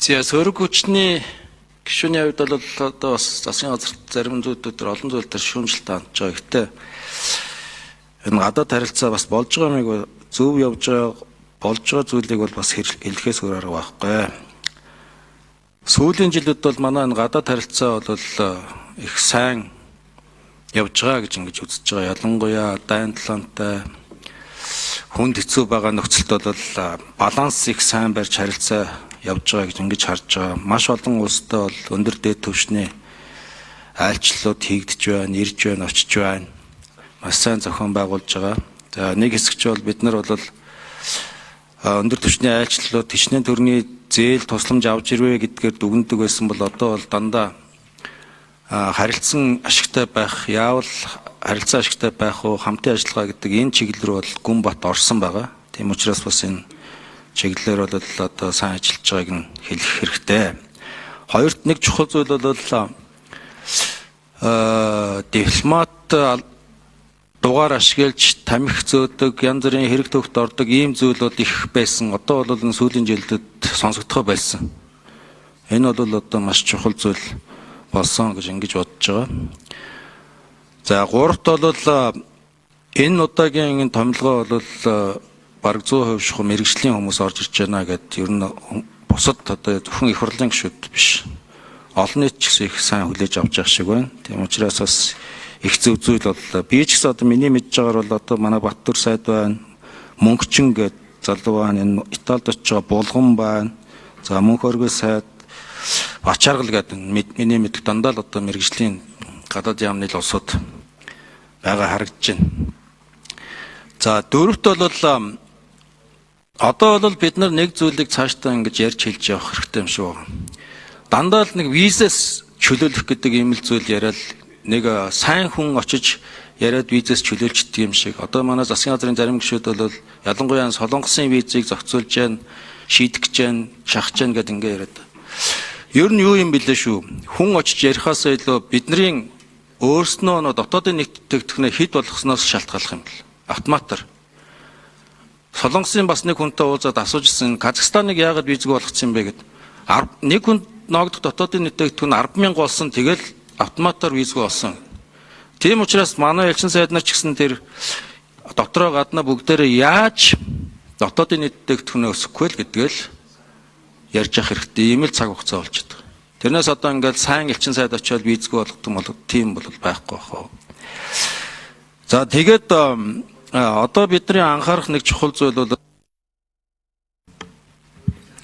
За, сөрөг хүчний гишүүний хувьд бол одоо бас засгийн газарт зарим зүйлүүд төр олон зүйл төр шүүмжлэлт хандж байгаа. Гэхдээ энэ гадаад харилцаа бас болж байгаа юмыг зөв явж байгаа болж байгаа зүйлийг бол бас хэлэхээс өөр арга байхгүй. Сүүлийн жилүүд бол манай энэ гадаад харилцаа бол их сайн явж байгаа гэж ингэж үзэж байгаа. Ялангуяа дайн талантай хүнд хэцүү байгаа нөхцөлд бол баланс их сайн барьж харилцаа явж байгаа гэж ингэж харж байгаа. Маш олон улстай бол өндөр дээд түвшний айлчлалууд хийгдэж байна, ирж байна, очиж байна. Маш сайн зохион байгуулж байгаа. За, нэг хэсэг ч бол бид нар бол өндөр түвшний айлчлалууд хичнээн төрний зээл тусламж авч ирвэ гэдгээр дүгнэдэг байсан бол одоо бол дандаа харилцан ашигтай байх, яавал харилцан ашигтай байх уу, хамтын ажиллагаа гэдэг энэ чиглэл рүү бол гүн бат орсон байгаа. Тийм учраас бас энэ чиглэлээр бол одоо сайн ажиллаж байгааг нь хэлэх хэрэгтэй. Хоёрт нэг чухал зүйл бол дипломат дугаар ашиглаж тамхи зөөдөг, янз бүрийн хэрэг төвхт ордог ийм зүйл бол их байсан. Одоо бол энэ сүүлийн жилүүдэд сонсогдохоо болсон. Энэ бол одоо маш чухал зүйл болсон гэж ингэж бодож байгаа. За, гуравт бол энэ удаагийн энэ томилгоо бол бараг 100% шухам мэргэжлийн хүмүүс орж ирж байна гэдээ ер нь бусад одоо зөвхөн их хурлын гишүүд биш. Олон нийт ч гэсэн их сайн хүлээж авч явах шиг байна. Тийм учраас бас их зөв зүйл боллоо. Би ч гэсэн одоо миний мэдж байгаагаар бол одоо манай Баттүр сайд байна, Мөнхчин гээд залуу байна, энэ Италид очиж байгаа Булган байна. За, мөнх өргөө сайд Бачааргал гэдэг миний мэдэх дандаа л одоо мэргэжлийн гадаад яамны л улсууд байгаа харагдаж байна. За, дөрөвт бол одоо бол бид нар нэг зүйлийг цаашдаа ингэж ярьж хэлж явах хэрэгтэй юм шиг байна. Дандаа л нэг визээс чөлөөлөх гэдэг ийм л зүйл яриад нэг сайн хүн очиж яриад визээс чөлөөлчдөг юм шиг. Одоо манай засгийн газрын зарим гишүүд бол ялангуяа Солонгосын визийг зохицуулж जैन, шийдэх гэж जैन, шахаж जैन гэдэг ингээ яриад. Ер нь юу юм бэлээ шүү. Хүн очиж ярихаасаа илүү бидний өөрснөө нөө дотоодын нэгтгэхнээ хэд болгосноос шалтгааллах юм бэл. Автоматар. Солонгосын бас нэг хүнтэй уулзаад асууж ирсэн, Казахстаныг яагаад визгүй болгоцсон юм бэ гэд. Нэг хүнд ноогдох дотоодын нэгтгэх нь 10,000 болсон, тэгэл автоматар визгүй болсон. Тийм учраас манай элчин сайд нар ч гэсэн тэр дотроо гаднаа бүгдээрээ яаж дотоодын нэгтгэхнээ өсөхгүй л гэдгээл ярьж явах хэрэгтэй. Ийм л цаг хугацаа болчиход байгаа. Тэрнээс одоо ингээл сайн элчин сайд очиод визгүй болгодог бол тийм бол байхгүй бах уу. За, тэгээд одоо бидний анхаарах нэг чухал зүйл бол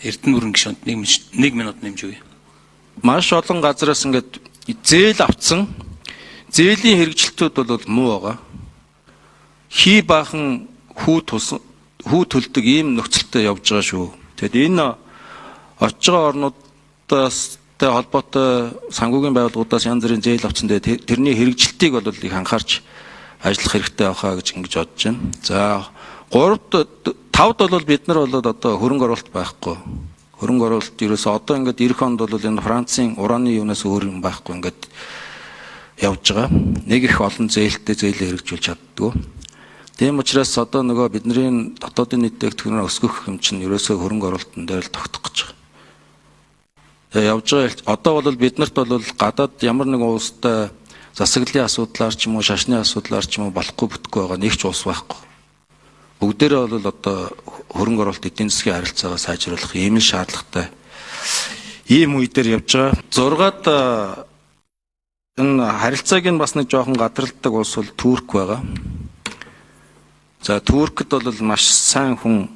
Эрдэнэ бүрэн гишүүнд 1 минут нэмж өгье. Маш олон газараас ингээд зээл авцсан. Зээлийн хэрэгжилтүүд бол муу байгаа. Хий баахан хүү тулсан хүү төлдөг ийм нөхцөлтэй явж байгаа шүү. Тэгэд энэ очиж байгаа орнуудаас тэй холбоотой санхүүгийн байгууллагуудаас янз бүрийн зээл авцсан. Тэгээд тэрний хэрэгжилтийг бол их анхаарч ажиллах хэрэгтэй байхаа гэж ингэж бодож байна. За, гуравт тавд бол бид нар бол одоо хөрөнгө оруулалт байхгүй. Хөрөнгө оруулалт ерөөсөө одоо ингээд ирэх онд бол энэ Францын ураны юунаас өөр юм байхгүй ингээд явж байгаа. Нэг их олон зээлтэй зээлээ хэрэгжүүлж чаддгүй. Тийм учраас одоо нөгөө бидний дотоодын нийтдэгтгэнээр өсгөх юм чинь ерөөсөө хөрөнгө оруулалтын дээр л тогтох гэж байгаа. Тэгээ явж байгаа одоо бол биднэрт бол гадаад ямар нэгэн улстай засаглалын асуудлаар ч юм уу, шашны асуудлаар ч юм уу болохгүй бүтэхгүй байгаа нэг ч улс байхгүй. Бүгдээрээ бол одоо хөрөнгө оруулалт, эдийн засгийн харилцаагаа сайжруулах ийм л шаардлагатай ийм үе дээр явж байгаа. Зургаад энэ харилцааг нь бас нэг жоохон гадралдаг улс бол Турк байгаа. За, Туркд бол маш сайн хүн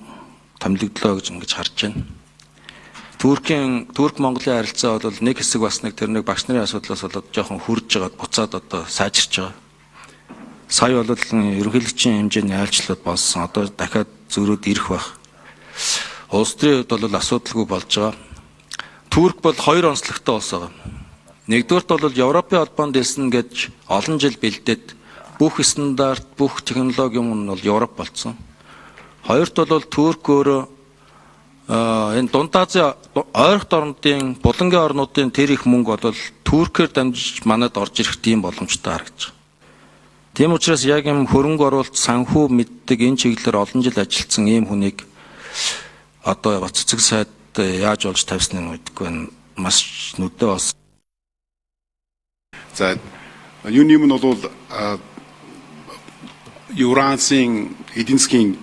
томилогдлоо гэж ингэж харж байна. Туркийн Турк Монголын харилцаа бол нэг хэсэг бас нэг тэр нэг багш нарын асуудлаас болоод жоохон хурж байгаад буцаад одоо сайжирч байгаа. Сая бол ерөнхийлөгчийн хэмжээний айлчлалууд болсон. Одоо дахиад зөрөөд ирэх байх. Улс төрийн хувьд бол асуудалгүй болж байгаа. Турк бол хоёр онцлогтой улс байгаа. Нэгдүгээрт бол Европын холбоонд элсэн гэж олон жил бэлдээд бүх стандарт, бүх технологи юм нь бол Европ болцсон. Хоёрт бол Турк өөрөө энэ Дунд Азийн ойрхот орнуудын, булангийн орнуудын тэр их мөнгө бол Туркээр дамжиж манад орж ирэх тийм боломжтой харагдаж байгаа. Тийм учраас яг юм хөрөнгө оруулалт, санхүү мэддэг энэ чиглэлээр олон жил ажилласан ийм хүнийг одоо Бат Цэцэг сайд Одоо яаж болж тавьсныг мэдэхгүй байна. Маш нүдээ бас. За, юуны өмнө бол Евразийн эдийн засгийн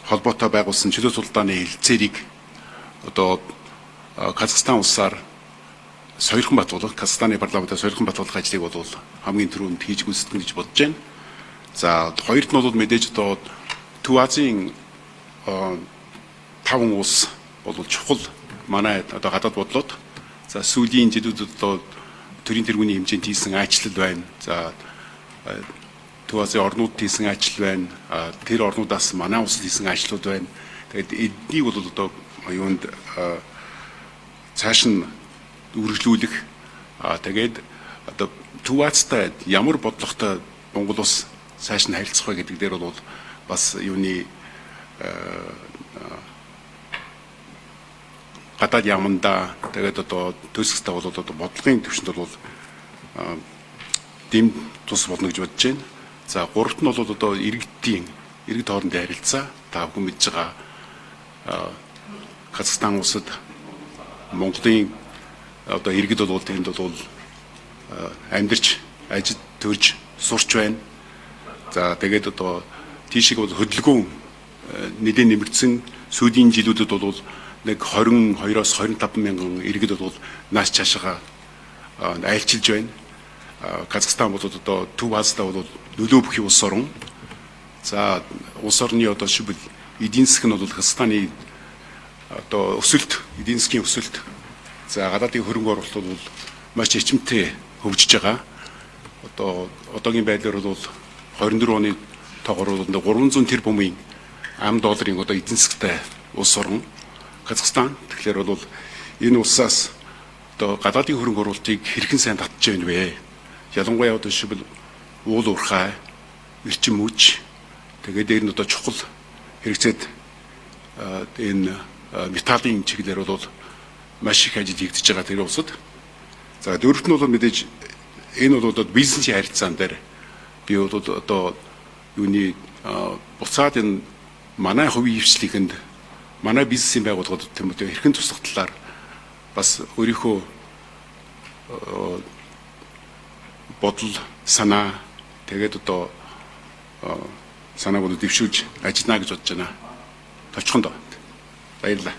холбоотой байгуулсан чөлөө сулдааны хэлцээрийг одоо Казахстан улсаар сойрхон батгуулах, Казахстаны парламентаар сойрхон батгуулах ажлыг бол хамгийн түрүүнд хийж гүйцэтгэнэ гэж бодож байна. За, хоёрт нь бол мэдээж одоо Төв Азийн 5 улс бол чухал манай одоо гадаад бодлоод, за, сүүлийн жилүүдэд одоо төрийн тэргүүний хэмжээнд хийсэн ажилтал байна. За, Төв Азийн орнууд хийсэн ажил байна. Тэр орнуудаас манай улсад хийсэн ажлууд байна. Тэгээд эднийг бол одоо юунд цааш нь үргэлжлүүлэх, тэгээд одоо Төв Азтай ямар бодлоготой Монгол улс цааш нь харилцах вэ гэдэг дээр бол бас юуны гадаад яамандаа, тэгээд одоо төлсгтэй бол одоо бодлогын түвшинд бол дэм тус болно гэж бодож байна. За, гуравт нь бол одоо иргэдийн иргэд хоорондын харилцаа. Та бүхэн мэдж байгаа, Казахстан улсад Монголын одоо иргэд бол тэнд бол амьдарч, ажид төрж, сурч байна. За, тэгээд одоо тийшээ бол хөдөлгөөн нэлээд нэмэгдсэн. Сүүлийн жилүүдэд бол нэг 22-оос 25 мянган иргэд бол нааш цаашаа айлчилж байна. Казахстан бол одоо Төв Азидаа бол нөлөө бүхий улс орон. За, улс орны одоо жишээлбэл эдийн засаг нь бол Казахстаны одоо өсөлт, эдийн засгийн өсөлт, за, гадаадын хөрөнгө оруулалт бол маш эрчимтэй хөгжиж байгаа. Одоо одоогийн байдлаар бол 24 оны тоогоор бол 300 тэрбумын ам долларын одоо эдийн засгтай улс орон Казахстан. Тэгэхээр бол энэ улсаас одоо гадаадын хөрөнгө оруулалтыг хэрхэн сайн татж байна вэ? Ялангуяа одоо жишээлбэл уул уурхай, эрчим хүч, тэгээд дээр нь одоо чухал хэрэгцээд энэ металлын чиглэлээр бол маш их ажил хийгдэж байгаа тэр улсад. За, дөрөвт нь бол мэдээж энэ бол одоо бизнесийн харилцаан дээр би бол одоо юуны буцаад энэ манай хувийн хвшлийнхэнд, манай бизнесийн байгууллагууд тийм үү, хэрхэн туслах талаар бас өөрийнхөө бодол санаа, тэгээд одоо санааг бол дэвшүүлж ажиллана гэж бодож байна. Товчхондоо. Баярлалаа.